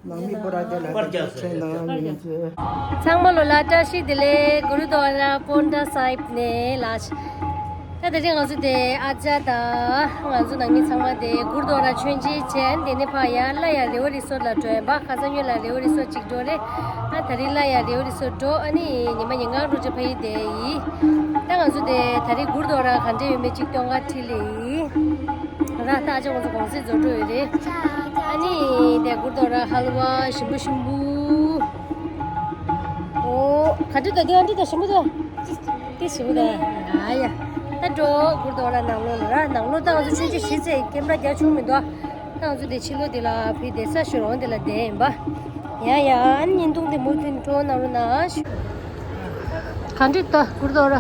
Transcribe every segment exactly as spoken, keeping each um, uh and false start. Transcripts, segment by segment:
ནང་མི་པོ་ར་དེ་ལ་པར་རྒྱག་ཟེར་ཆེན་ནང་མི་ཚོས། ཚང་མ་ལོ་ལ་བཀྲ་ཤིས་བདེ་ལེགས། གུ་རུ་དོ་ར་པོན་ཏྲ་སཱིབ་ནས་ལ། ད་དེ་རིང་ང་ཚོ་དེ་ཨ་ཅག་དང་ང་ཚོ་ནང་མི་ཚང་མ་དེ་གུ་རུ་དོ་ར་མཆོད་མཇལ་བྱས། དེ་ནས་ཕར་ཡར་སླར་ཡང་རེ་བ་རི་སོར་ལ་འགྲོ་ཡིན་པ། ཁ་སང་ཉིན་ལ་རེ་བ་རི་སོར་གཅིག་འགྲོ་རེད། ཨ་དེ་རིང་སླར་ཡང་རེ་བ་རི་སོར་འགྲོ། ཨ་ནི་ཉི་མ་ཉིན་གང་འགྲོ་ཅི་ཕ་ཡི་དེ་ཡིན། ད་ང་ཚོ་དེ་དེ་རིང་གུ་རུ་དོ་ར་ག་འདྲ་ཡོད་མེད་གཅིག་སྟོན་ག་ཁྲིད་ལེ་ཡིན། ད་ལྟ་ཨ་ཅག་ང་ཚོ་གུང་སེང་རྫོགས་འགྲོ་ཡོད་རེད། ཨ་ནི་དེ་གུ་རུ་དོ་ར་ཧལ་ཝ་ཞིམ་པོ་ཞིམ་པོ། ཨོ། ག་འདྲ་འདུག་དེ་ཨ་འདྲ་འདུག་ཞིམ་པོ་འདུག་དེ་ཞིམ་པོ་འདུག་ཨ་ཡ། ད་འགྲོ། གུ་རུ་དོ་ར་ནང་ལོགས་ལ་ར། ནང་ལོགས་ད་ང་ཚོ་ཆུང་ཆུང་ཞིག་ཚེ་ཀེམ་ར་རྒྱག་ཆོག་མི་འདུག་ད་ང་ཚོ་དེ་ཕྱི་ལོགས་དེ་ལ་ཕི་དེ་ས་ཞོ་རོང་དེ་ལ་བསྡད་ཡིན་པ། ཡ་ཡ། ཨ་ནི་བརྙན་ཐུང་དེ་མུ་མཐུད་འགྲོ། ནང་ལོགས་ན་ཞུ། ག་འདྲ་འདུག་གུ་རུ་དོ་ར།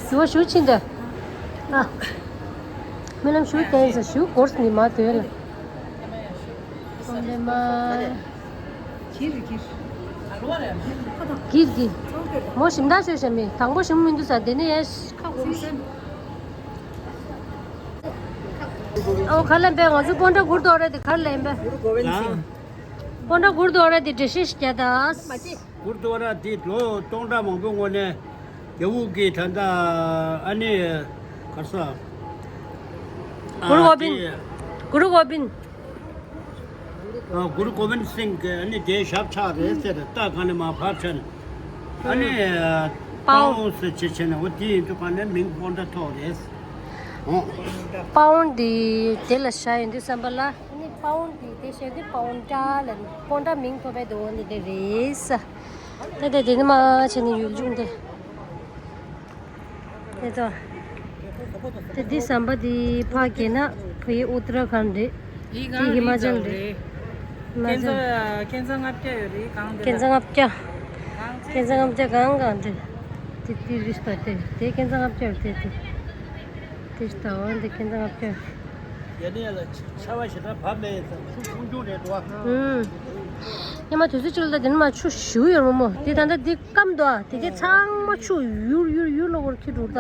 ཞུ་བ་ཞུ་ཕྱིན་འདུག་ཨ། སྨོན་ལམ་ཞུ་བསྟན་ཟེར་ཞུ་སྒོར་ནི་མ་དོན་ལ། སོང་ལེ་མ། གིར་གིར། གིར་གིར། མོ་ཞིམ་ད་ཤོད་ཤ་མི་དང་པོ་ཞིམ་མི་འདུག་ས་དེ་ནས་ཡ་ཁ་གོམ་ཤ། ཨོ་ཁ་ལེན་པས་ང་ཚོ་པོན་ཏྲ་གུར་དོ་ར་དེ་ཁར་ལེན་པས། གུར་གོ་བན་སིང་། པོན་ཏྲ་གུར་དོ་ར་དེ་འགྲེལ་བཤད་ཞིག་རྒྱག་ད། གུར་དོ་ར་དེ་ལོ་སྟོང་ཕྲག་མང་པོའི་སྔོན་ནས་རྒྱལ་པོ་གིས་ད་ལྟ་ཨ་ནི་གར་ས། གུ་རུ་ཨ་གོ་བིན། དེ་གུ་རུ་གོ་བིན། ཨ་གུ་རུ་གོ་བིན་སིང་གིས་ཨ་ནི་དེའི་ཞབས་ཆག་རེད་ཟེར། རྟ་གང་ནས་མར་ཕབ་ཆ་ནས་ཨ་ནི་པའོ། པའོ་ཟེར་བྱས་བྱས་ནས་འོ་དེ་ཡིན་དུས་གང་ནས་མིང་པོན་ཏྲ་ཐོགས་རེད། ཨོ། པའོ་འདི་དེ་ལ་བཞག་ཡོང་དུས་བསམ་པ་ལ། ཨ་ནི་པའོ་འདི་དེ་བཤད་དུས་པོན་ཏྲ་ལ་པོན་ཏྲ་མིང་ཐོབ་པའི་དོན་འདི་དེ་རེད་ས། ད་ལྟ་དེ་ནི་མ་བྱས་ནས་ཡུལ་ལྗོངས་དེ། དེ་ཚོ། དེ་འདི་ཟམ་པ་འདི་ཕ་གི་ན་བུ་ཡི་ཨུ་ཏྲ་ཁན་རེད། འདི་ཧི་མ་ཅལ་རེད། ཧི་མ་ཅལ། ཁན་ཚ་ལྔ་བརྒྱ་ཡོད་རེད་གང་དེ་ལ། ཁན་ཚ་ལྔ་བརྒྱ། ཁན་ཚ་ལྔ་བརྒྱ་གང་གང་རེད། དེ་དེ་རིས་པ་དེ་དེ་ཁན་ཚ་ལྔ་བརྒྱ་རེད་དེ་དེ། དེ་ལྟ་བ་འདི་ཁན་ཚ་ལྔ་བརྒྱ། ཡ་ནི་ཡ་ལ་ཆ་བ་ཞེ་དྲག་བབ་མེད་ཙང་ཆུ་ཆུང་ཆུང་རེད་འདུག་ཨ། ཨུམ། ཉི་མ་དུས་ཚོད་གཅིག་ལ་ད་དེ་ནི་མ་ཆུ་ཞུ་ཡོད་རུང་མོ་དེ་ད་ལྟ་འདི་སྐམ་འདུག་ཨ། དེ་གས་ཚང་མ་ཆུ་ཡུར་ཡུར་ཡུར་ལོག་བར་ཁྱི་འགྲོ་ད།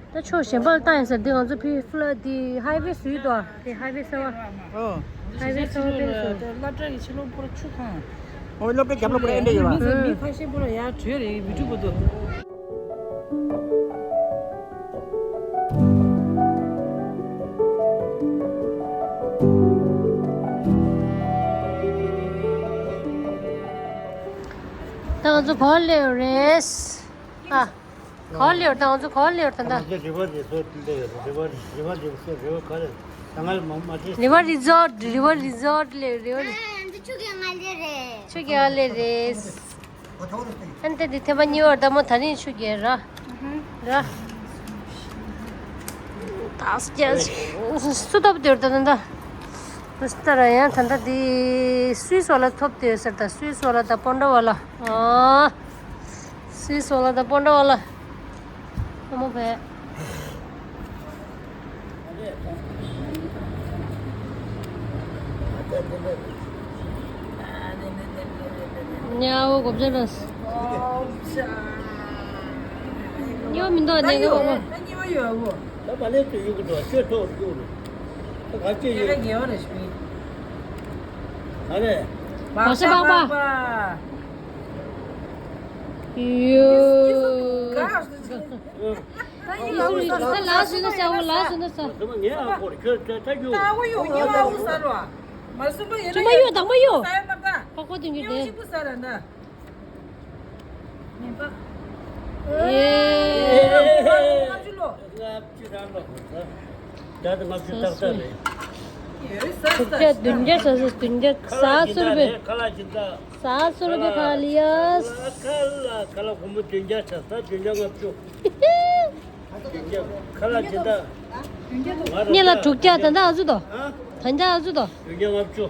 ད་ཕྱོགས་གཞན་པ་ལ་བཏང་ཡིན་ཟེར། འདི་ང་ཚོ་ཕི་ཕུ་ལ་འདི་ཧའི་ཝེ་བཟོས་འདུག་ཨ། དེ་ཧའི་ཝེ་གསར་བ། ཨོ། ཧའི་ཝེ་གསར་བ་དཔེ་བཟོས། སློབ་གྲྭ་གི་ཕྱི་ལོགས་པོ་ར་ཆུ་གང་། ཨོ་སློབ་གྲྭ་རྒྱབ་ལོགས་པོ་ར་ཨེ་འདྲ་ཡོད་པ། མི་ཁ་ཤས་པོ་ར་ཡར་བྲོས་རེད་བི་ཀྲུ་པོ་འདུག་ད་ང་ཚོ་ག་པར་སླེབས་རེད། ཨ། ག་པར་སླེབས་རེད། ད་ང་ཚོ་ག་པར་སླེབས་རེད་ད་ལྟ། ང་ཚོ་རི་བར་རི་སོར་སླེབས་ཡོད་རེད། རི་བར་རི་བར་རི་སོར་རི་བར་ག་རེ་ད་ང་ལ་མ་མ་དྲིས། རི་བར་རི་ཛོར་རི་བར་རི་ཛོར་སླེབས་རི་བར། ཨ་འདི་ཆུ་རྐྱལ་ང་སླེབས་རེད། ཆུ་རྐྱལ་སླེབས་རེད། ཨ་འདི་འདི་ཐེངས་མ་གཉིས་པ་རེད་ད་མོ། ད་རིང་ཆུ་རྐྱལ་ར། ར། ད་སུ་ཐོབ་འདོད་ད་ད་ད། སུ་ལྟར་ཡང་ད་ལྟ་འདི་སུད་སི་བ་ལ་ཐོབ་འདོད་ཟེར། ད་སུད་སི་བ་ལ་ད་པོན་ཏྲ་བ་ལ། ཨ། སུད་སི་བ་ལ་ད་པོན་ཏྲ་བ་ལ། ཨ་མོ་བས། ཉའོ་གོ་བྱ་ར། ཉོ་མི་འདུག་ནས་གོ་བ། ད་མ་ལས་དུ་ཡོད་གི་འདུག་ཤོད་ཐོག་རྒྱུག་རེད། ད་ག་ཅི་ཡོད། ག་རེ། བ་ཤ་པགས་པ། ཡོ། ད་ལ་ཟུན་ན་ས་འོ་ལ་ཟུན་ན་ས། ད་མ་ངའི་ཨ་ཁོར་ཁྱོད་ད་ད་རྒྱུག་ད་འོ་ཡོ་ཉི་མ་འོ་ས་རོ། མ་སུ་མ་ཡོ་ད་མ་ཡོ། ས་ཡ་མ་ད། པགས་པ་དུན་གྱི་དེ། གཅིག་པུ་ས་ར་ན། ཨེ། ལྔ་བཅུ་ལོ། ལྔ་བཅུ་རང་ལོ། ད་ལྔ་བཅུ་ཏག་ཏག་རེད། དྲུག་བརྒྱ་བདུན་བརྒྱ་ཟ་ཟ་བདུན་བརྒྱ་ཟ་སུར་བེ། ཁ་ལག་ཅི་ད། ཟ་སུར་བེ་ཁ་ལི་ཡ། ཁ་ལག་ཁ་ལག་སྒོར་མོ་བདུན་བརྒྱ་ཆ་ས་བདུན་བརྒྱ་ལྔ་བཅུ། ཁ་ལག་ཅི་ད། ཉེ་ལ་དྲུག་བརྒྱ་ད་ད་ཨ་ཟུ་དོ། ཨ། ད་ད་ཨ་ཟུ་དོ། བདུན་བརྒྱ་ལྔ་བཅུ།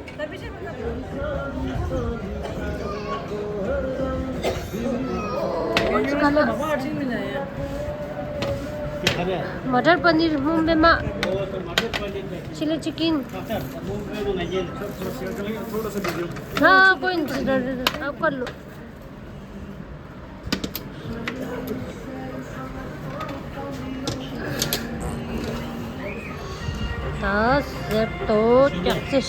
མ་ཊར་པ་ནིར་མུམ་བེ་མ། ཆི་ལི་ཅི་ཀིན། ཧ་ཀོ་ཨིན་ཨ་ཀ་ལུ། ད་ཟེར་ཏོ་ཀྱག་ཙེ།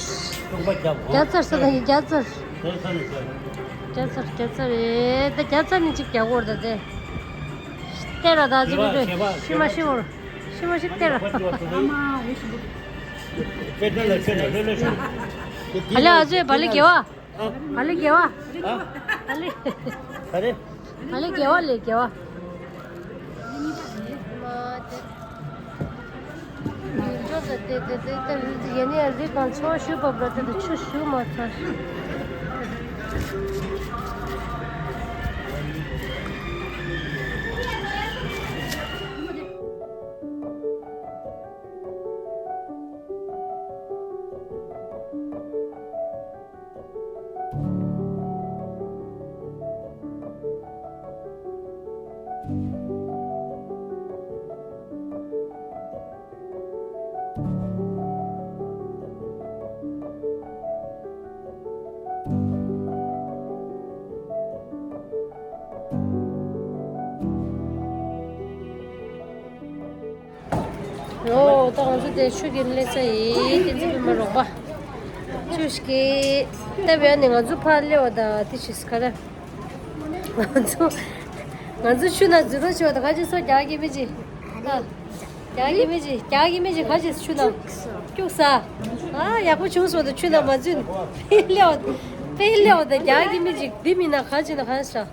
བརྒྱ་རྩར་ས་དང་བརྒྱ་རྩར། བརྒྱ་རྩར་བརྒྱ་རྩར་ཨེ་ད་བརྒྱ་རྩར་ནི་གཅིག་རྒྱག་གོ་ར་ད་དེ། སྟེར་ར་ད་ཅི་རུ་རེད་ཤི་མ་ཤི་བོར། ཤི་མ་ཤི་སྟེར་ར། ཨ་ལེ་ཨ་ཅོའི་བ་ལི་དགེ་བ། བ་ལི་དགེ་བ། བ་ལི། ག་རེ། བ་ལི་དགེ་བ་ལས་དགེ་བ། ཡིན་ནའི་རི་གང་ཚོ་ཞུ་བབ་ལ་དེ་དུ་ཆུ་ཞུ་མ་ཚར། ཡོ། ད་ང་ཚོ་དེ་ཆུ་གི་སླེབས་ས་ཡིན། བསྟན་འཛིན་པད་མ་རོགས་པ། ཆུ་ཞིག་གི་ད་བས་ནི་ང་ཚོ་ཕར་སླེབས་པ་ད་དེ་ཆུ་ག་རེ། ང་ཚོ་ང་ཚོ་ཆུ་ནང་འཛུལ་རོགས་བྱེད་པ་ད་ག་ཅི་སོ་རྒྱག་གི་མི་ཅི། ཨ། རྒྱག་གི་མི་ཅི་རྒྱག་གི་མི་ཅི་ག་ཅི་ཆུ་ནང་། སྐྱུག་ས། ཨ་ཡག་པོ་བྱུང་སོང་ད་ཆུ་ནང་མ་འཛུལ། ཕེ་སླེབས་པ་ཕེ་སླེབས་པ་ད་རྒྱག་གི་མི་ཅི་འདི་མིན་ན་ག་ཅི་ན་ག་ས།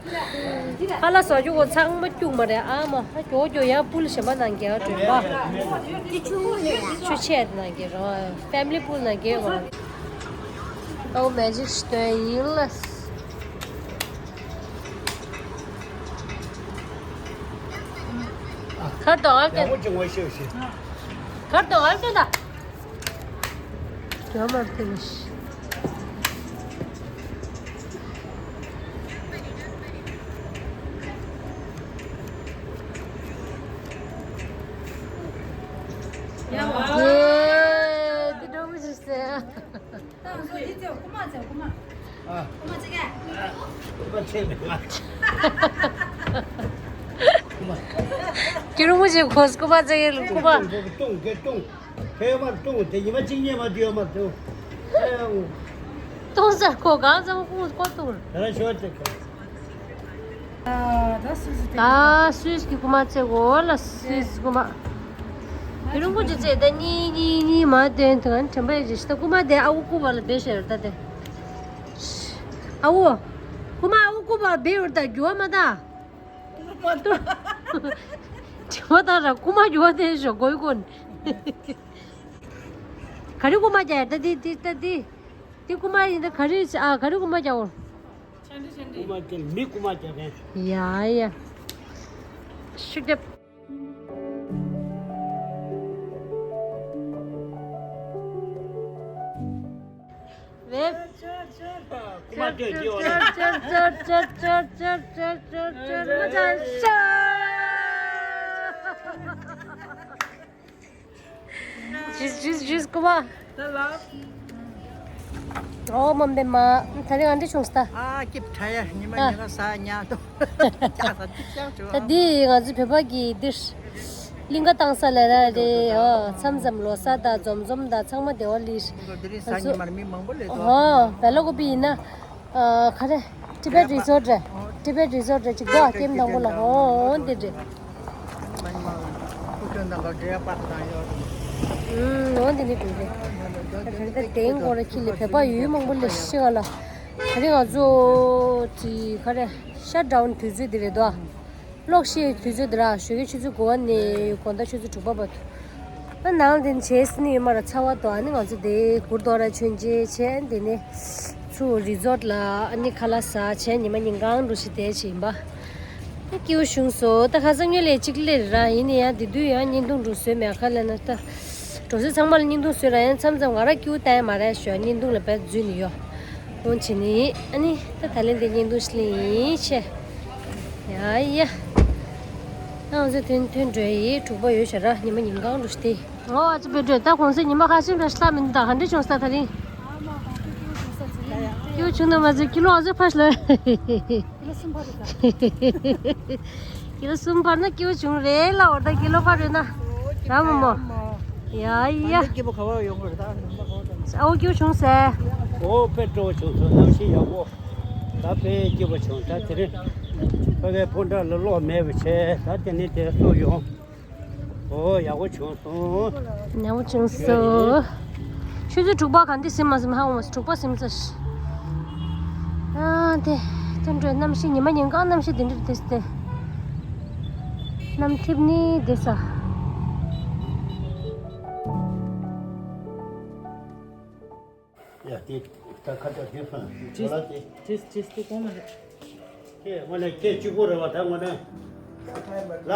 ཁ་ལག་བཟོ་རྒྱུ་གོ་ཚང་མ་སྐྱུག་མ་རེད་ཨ་མ། ཨ་མགྱོགས་མགྱོགས་ཡར་པུལ་གཞན་པ་ནང་གི་ཨ་སྒྲོན་པ། ཆུ་ཆད་ནང་གི་རོ། ཕེ་མི་ལི་པུལ་ནང་གི་རོ། ཨོ་མེ་ཇིག་སྟོན་ཡིན་ལ། ཁར་དོ་ཨ་ཀན། ཁར་དོ་ཨ་ཀན་ད། ཡོད་མ་ཕེ་ནི་ཤི། ཡེ། འདི་འདྲ་མི་ཞིག་ཟེར། ད་ང་ཚོ་འདི་བཙལ་རྐུ་མ་བཙལ་རྐུ་མ། ཨ། རྐུ་མ་བཙལ་ག་རྐུ་མ་བཙལ་མེད་པ། ཁྱེད་རང་མོ་ཞིག་གོ་རྐུ་མ་བཙལ་གི་རྐུ་མ། ལྟུང་གི་ལྟུང་། ཕལ་མར་ལྟུང་དེ་ཉི་མ་གཅིག་ཉལ་མ་དུས་ཡོད་མ་ལྟུང་། ལྟུང་ཟེར་ཁོ་གང་ཚང་ཁོང་ཁོ་ལྟུང་། ད་ལ་ཞོར་དེ་ཁ། ད་སུས་ཀྱི་རྐུ་མ་བཙལ་གོ་ལ་སུས་རྐུ་མ། ཡུན་རིང་པོ་ཅིག་བཙལ་ད་གཉིས་གཉིས་གཉིས་མ་བསྟན་དོན་དྲན་པ་ཡོད་ཅིག་ད་རྐུ་མ་དེ་ཨ་བོ་རྐུ་བ་ལ་བེད་ཤེས་ར་ད་དེ། ཨ་བོ། རྐུ་མ་ཨ་བོ་རྐུ་བ་བེད་ཡོད་ད་རྒྱུ་བ་མ་ད། དྲི་བ་ད་ར་རྐུ་མ་རྒྱུ་བ་དེ་ཞོ་གོ་ཡི་གོ་ནི། ག་རེ་རྐུ་མ་རྒྱ་ད་དེ་དེ་ད་དེ། དེ་རྐུ་མ་ཡིན་ད་ག་རེ་ཨ་ག་རེ་རྐུ་མ་རྒྱ་འོ། རྐུ་མ་རྒྱ་མི་རྐུ་མ་རྒྱ་རེད། ཡ་ཡ། ཤུགས་རྒྱབ། རེད། རྐུ་མ་སྟོན་གྱི་ཡོད་རེད། ཇུས་ཇུས་ཇུས་རྐུ་མ། ཨོ་མ་འབེ་མ། ད་རེས་ང་འདྲི་བྱུང་སྟ། ཨ་སྐྱིབ་ཁྲ་ཡ་ཉི་མ་ཨ། ཉི་མ་ས་ཉག་ཏོ། ད་འདི་ང་ཚོ་བོད་པ་གི་འདིར། གླིང་ག་བཏང་ས་ལ་ར་རེད་ཨོ། མཚམས་མཚམས་ལོ་གསར་དང་འཛོམས་འཛོམས་དང་ཚང་མ་བདེ་བ་ལིར། འདི་རིང་གཟའ་ཉི་མར་མི་མང་པོ་སླེབས་འདུག་ཨོ་བེ་ལ་ཀོ་པི་ཡིན་ན། ཨ་ག་རེ། ཊི་བེད་རི་ཛོར་རེད། ཊི་བེད་རི་ཛོར་རེད་ཅིག་འདུག་ཨ་ཀེམ་དང་པོ་ལ་ཨོ་འདི་རེད། ཨོ་འདི་ནི་འདུག་རེད། ད་ག་རེ་ད་དེང་གོ་ར་ཁྱི་ལི་བོད་པ་ཡུལ་མང་པོ་ལས་ཤི་ག་ལ། ད་རེས་ང་ཚོ་དེ་ག་རེ། ཤ་ཌའུན་དུས་ཚོད་འདི་རེད་དོ། གློག་ཤེས་དུས་ཚོད་འདི་ར་ཞོགས་ཀའི་ཆུ་ཚོད་དགུ་པ་ནས་དགོང་དག་ཆུ་ཚོད་དྲུག་པ་བར་དུ། ཨ་ནང་དེ་ནས་བྱས་ནི་ཡོད་མ་ར་ཚ་བ་དོ་ཨ་ནི་ང་ཚོ་དེ་གུར་དོ་ར་མཆོད་མཇལ་བྱས་དེ་ནས་ཚུར་རི་ཛོར་ལ་ཨ་ནི་ཁ་ལག་ཟ་བྱས་ཉི་མ་ཉིན་གང་འགྲོ་ཞིག་བསྡད་བྱས་ཡིན་པ། ཨ་སྐྱིད་པོ་བྱུང་སོང་ད་ཁ་སང་ཉོ་ལས་གཅིག་སླེབས་ར་ཡིན་ནི་ཡང་དེ་དུས་ཡང་བརྙན་ཐུང་འགྲོ་བཟོས་མེད་ཁ་ལ་ན་ད། འགྲོ་བཟོས་ཚང་མ་ལ་བརྙན་ཐུང་བཟོས་ར་ཡང་མཚམས་མཚམས་ང་ར་སྐྱིད་པོ་བསྟན་མ་ར་ཞོ་བརྙན་ཐུང་ལ་བས་འཛུལ་ནི་ཡོད། འོང་བྱས་ནི་ཨ་ནི་ད་ད་ལན་དེ་བརྙན་ཐུང་ཞིག་ལེན་ཡིན་ཆེ། ཡ་ཡ། ང་ཚོ་ཐོན་ཐོན་འགྲོ་ཡི་དྲུག་པ་ཡོད་ཤ་ར་ཉི་མ་ཉིན་གང་འགྲོ་སྟེ། ཨོ་ཨ་ཅི་བེ་འགྲོ་ད་གོང་ས་ཉི་མ་ཁ་ཤས་འགྲོ་ཤ་མིན་ད་ག་འདྲ་བྱུང་ས་ད་རིང་། ཀྱུ་བྱུང་ན་མ་ཟེར་ཀི་ལོ་ཨ་ཟེར་ཕ་ཤ་ལ། ཀི་ལོ་གསུམ་འཕར་ན་ཀྱུ་བྱུང་རེད་ལ་འོ་ད་ཀི་ལོ་འཕར་རེད་ན། ར་མོ་མོ། ཡ་ཡ། ཀི་ལོ་ག་བ་ཡོང་གི་རེད་ད། ཨའོ་སྐྱིད་བྱུང་ཟེར། ཨོ་དཔེ་སྤྲོ་བོ་བྱུང་སོང་། གནམ་གཤིས་ཡག་པོ། ད་དཔེ་སྐྱིད་པོ་བྱུང་། ད་དེ་རིང་ཕ་གའི་ཕོ་བྲང་ལ་གློག་མེད་པ་བྱས། ད་དེ་ནས་དེ་སུ་ཡོང་། ཨོ་ཡག་པོ་བྱུང་སོང་། ཡག་པོ་བྱུང་སོང་། ཆུ་ཚོད་དྲུག་པ་ག་འདི་ཟིན་མ་ཟིན་ཧ་གོ་མ་སོང་། དྲུག་པ་ཟིན་ཚར་ཤག་ཨ་དེ་དེ་འདྲ་གནམ་གཤིས་ཉི་མ་ཉིན་གང་གནམ་གཤིས་དེ་འདྲ་དེ་སྟེ། གནམ་འཐིབས་ནི་དེ་ས། ཡ་དེ་ད་ཁ་ད་དེ་ཧྥན་ཇི་ལ་དེ། ཇིས་ཇིས་དེ་གོང་མ་རེད། ཁྱེད་དངོས་གནས་ཁྱེད་གཅིག་པོ་རེད་བ། ད་དངོས་གནས་ལ།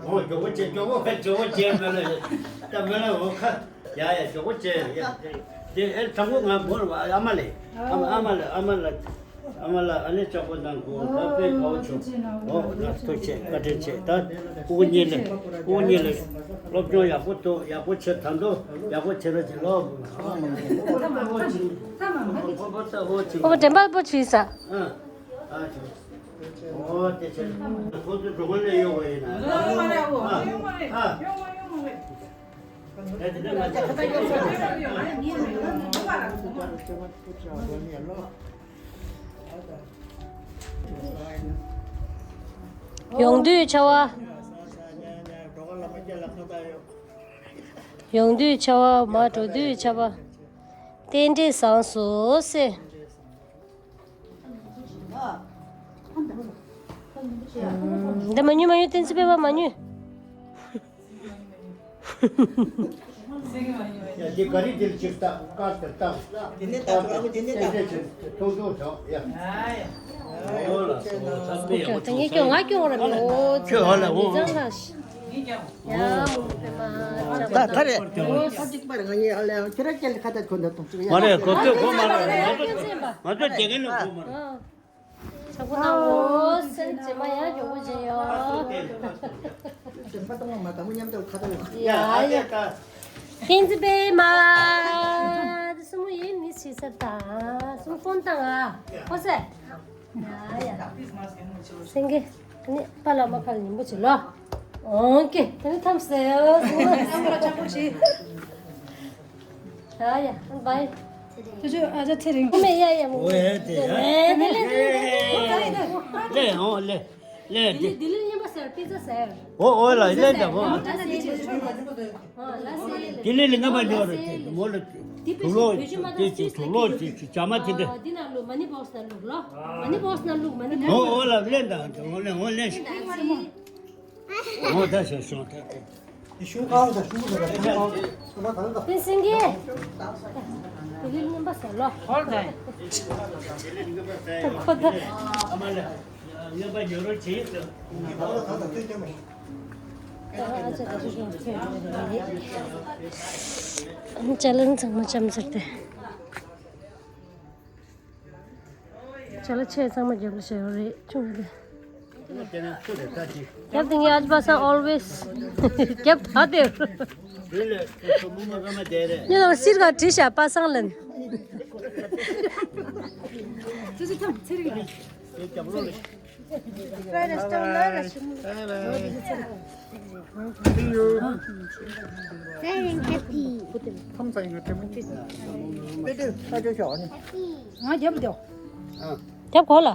ཨོ་མགྱོགས་པོ་བྱེད། མགྱོགས་པོ་བྱེད། མགྱོགས་པོ་བྱེད། མེད་ལ་ད་མེད་ལ། འོ་ཁ་ཡ་ཡ་མགྱོགས་པོ་བྱེད། ཡ་དེ་ཨེ་དྲང་པོ་ང་མོ་རེད་བ། ཨ་མ་ལེ། ཨ་མ་ཨ་མ་ལེ། ཨ་མ་ལེ། ཨ་མ་ལགས་ཨ་ནེ་ལྕགས་པོ་གནང་དགོས། ད་དཔེ་དགའ་བོ་བྱུང་། འོ་ང་ཐུགས་རྗེ་ཆེ། བཀའ་དྲིན་ཆེ། ད་སྐུ་ཉིད་ལ་སྐུ་ཉིད་ལ་སློབ་སྦྱོང་ཡག་པོ་འདུག་ཡག་པོ་བྱེད། ད་དུང་ཡག་པོ་བྱེད་རོགས་བྱེད། ལོ། ཨོ་དྲན་པ་པོ་བྱས་ས། ཨ་ཨ་ཨོ་དེ་ཆེ། ཁོ་ཚོ་གྲོང་ལ་ཡོང་བ་ཡིན་ན། ཨ་ཨ། ཡོང་དུས་ཆར་པ། ཡོང་དུས་ཆར་པ། མར་འགྲོ་དུས་ཆར་པ། རྟེན་འབྲེལ་བཟང་སོང་ཟེར། འདི་མ་ཉོས། མ་ཉོས། བསྟན་འཛིན་པས་པ་མ་ཉོས། ཡ་འདི་ག་རེ། འདིར་ཅིག་བཏགས། དཀར་དེར་བཏགས། དེ་ནས་བཏགས། དེ་ནས་བཏགས། ཐུང་ཐུང་བྱུང་། ཡ། ཨོ་ལ་སོ་ཚ་པེ། ད་ངས་སྐྱོ་ང་སྐྱོ་ར་མི་འོ་ཁྱོད་ཧ་ལས་འོ། ཡ་མོ་པེ་མ་ད་ད་རེད། ཨོ་ས་གཅིག་པར་ང་ཉེ་ཨ་ལས་ཁྱེད་ར་ཅན་ཁ་ད་ཁོ་ན་ཏོང་ཅིག་ཡ། མ་རེད། གོ་ཐོས་གོ་མ་རེད། ང་ཚོ་དེ་ག་ལ་གོ་མ་རེད། ཆག་པོ་གནང་། འོ་སེམས་ཇེ་མ་ཡང་མགྱོགས་པོ་བྱེད་ཡོད། ཡ་ཡ། བསྟན་འཛིན་པས་མ་དེ་སུ་མོ་ཡིན་མི་ཤེས་ས། ད་སུ་མོ་ཕོན་བཏང་ཨ། ཧོ་སེ། ཡ་ཡ། སེང་གེ། ཨ་ནི་པཱ་ལགས་མ་ཁ་ལ་ཉན་པོ་བྱེད་ལོ། ཨོ་ཀེ། ད་ནི་ཐམས་ཟེར། སེང་གེ་ལ་ཆག་པོ་བྱེད། ཡ་ཡ། བཱའི། ཁྱོད་ཁྱོད་ཨ་ཅག་ཚེ་རིང་། མེ་ཡ་ཡ་མོ། ཨོ་ཨེ་དེ་ཡ། ལེ་ལེ་ལེ་ལེ། ལེ་ཨོ་ལེ། ལེ་དེ། ལྡི་ལི་ལྡི་ལི་རྔན་པ་ཟེར། པི་ཛ་ཟེར། ཨོ་ཨོ་ལ་ལེ་ད་ཨོ། ལ་སེ་ལེ། ལྡི་ལི་ལ་རྔན་པ་ཉོ་རེད་དེ་མོ་ལ། དུག་ལོག་དེ་དེ་དུག་ལོག་དེ་ཇ་མ་དེ་འདྲ། འདི་ནང་ལོ་མ་ནི་བོགས་ནང་བླུགས་ལོ། མ་ནི་བོགས་ནང་བླུགས། མ་ནི་ཨོ་ཨོ་ལ་ལེ་ད་ཨོ་ལེ་ཨོ་ལེ། ཨོ་ད་ཤོག་ཤོག་ད། ཤུ་གང་དང་ཤུ་གུ་དང་ཤུ་གང་ཤུ་ག་གང་དང་། དེ་སེང་གེ། དེ་ལས་རྔན་པ་ཟེར་ལོ། ཧོལ་ད། ཁོ་ད། རྔན་པ་ཉོ་རོགས་བྱེད། ཅ་ལག་ཚང་མ་ལྕམ་ཟེར་ཏེ། ཅ་ལག་ཆེ་ཚང་མ་རྒྱབ་ལ་བཞག་ཡོད་རེད། ཆུང་དེ། རྒྱབ་དེ་ངའི་ཨ་ཅག་པ་སངས་always རྒྱབ་ད་དེ། ཉི་ལ་སིར་ག་བྲིས་ཤག་པ་སངས་ལན། ཙི་ཙི་ཐམ་ཚེ་རིང་། ང་རྒྱབ་དེ། རྒྱབ་གོ་ལ།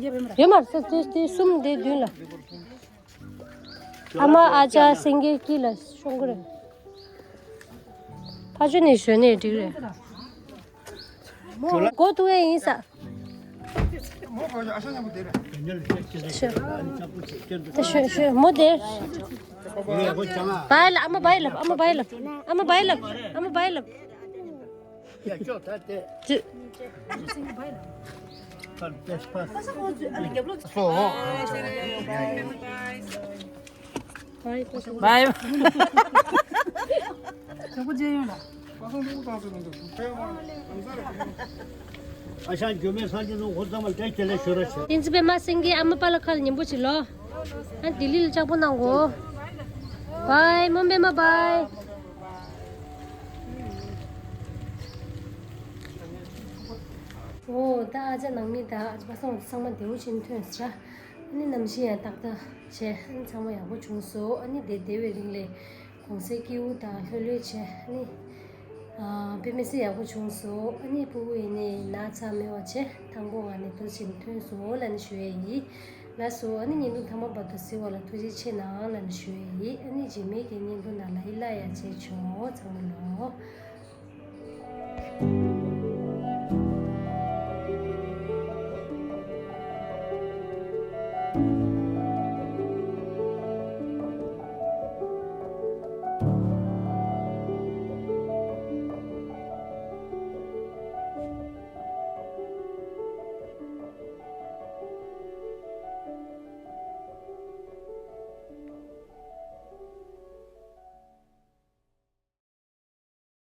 ཡོད་མ་རེད། ས་དེ་དེ་གསུམ་དེ་མདུན་ལ། ཨ་མ་ཨ་ཅག་སེང་གེ་དཀྱིལ་ལ་ཤོང་གི་རེད། ཕ་ཆུ་ནས་ཞོན་ནས་འགྲིག་རེད། མོ་མགོ་ཐུག་ཡས་ཡིན་ས། ཤོ། ད་ཤོ་ཤོ་མོ་དེ། བའི་ལབ། ཨ་མ་བའི་ལབ། ཨ་མ་བའི་ལབ། ཨ་མ་བའི་ལབ། ཨ་མ་བའི་ལབ། ཅི། བའི། ཨ་ཞང་རྒྱུད་སྨད་སངས་རྒྱས་ནོར་བུ་ཚང་མ་བཀྲ་ཤིས་བདེ་ལེགས་ཞུ་རོགས་བྱེད། བསྟན་འཛིན་པད་མ་སེང་གེ་ཨ་མ་པཱ་ལགས་ཁ་ལ་ཉན་པོ་བྱེད་ལོ། ཨ་ལྡི་ལི་ལ་ལྕགས་པོ་གནང་གོ། བའི་མོ་པད་མ་བའི། ཨོ་ད་ཨ་ཅག་ནང་མི་ད་ཨ་ཅག་པ་སངས་ཚང་མ་བདེ་བོ་ཕྱིན་ཐོན་ཟེར། ཨ་ནི་གནམ་གཤིས་ཡང་ཏག་ཏག་བྱས། ཨ་ནི་ཚང་མ་ཡག་པོ་བྱུང་སོང་། ཨ་ནི་དེ་བདེ་བའི་རིང་ལ་གུང་སེང་སྐྱིད་པོ་དང་ལྷོད་ལྷོད་བྱས། ཨ་ནི་ ཨ། དཔེ་མི་སྲིད་ཡག་པོ་བྱུང་སོང་། ཨ་ནི་སྤུ་གུ་ཡིན་ནའི་ན་ཚ་མེད་པ་བྱས། དང་པོ་ང་ནས་ཏོག་ཙམ་ཐོན་སོང་ལབ་ནས་ཞུ་ཡས་ཡིན། ལགས་སོ། ཨ་ནི་བརྙན་ཐུང་མཐའ་མ་བར་དུ་གཟིགས་པ་ལ་ཐུགས་རྗེ་ཆེ་གནང་ལབ་ནས་ཞུ་ཡས་ཡིན། ཨ་ནི་རྗེས་མའི་གི་བརྙན་ཐུང་ནང་ལ་ཨི་ལ་ཡ་བྱས་ཆོག་ཚང་མ་ལོ།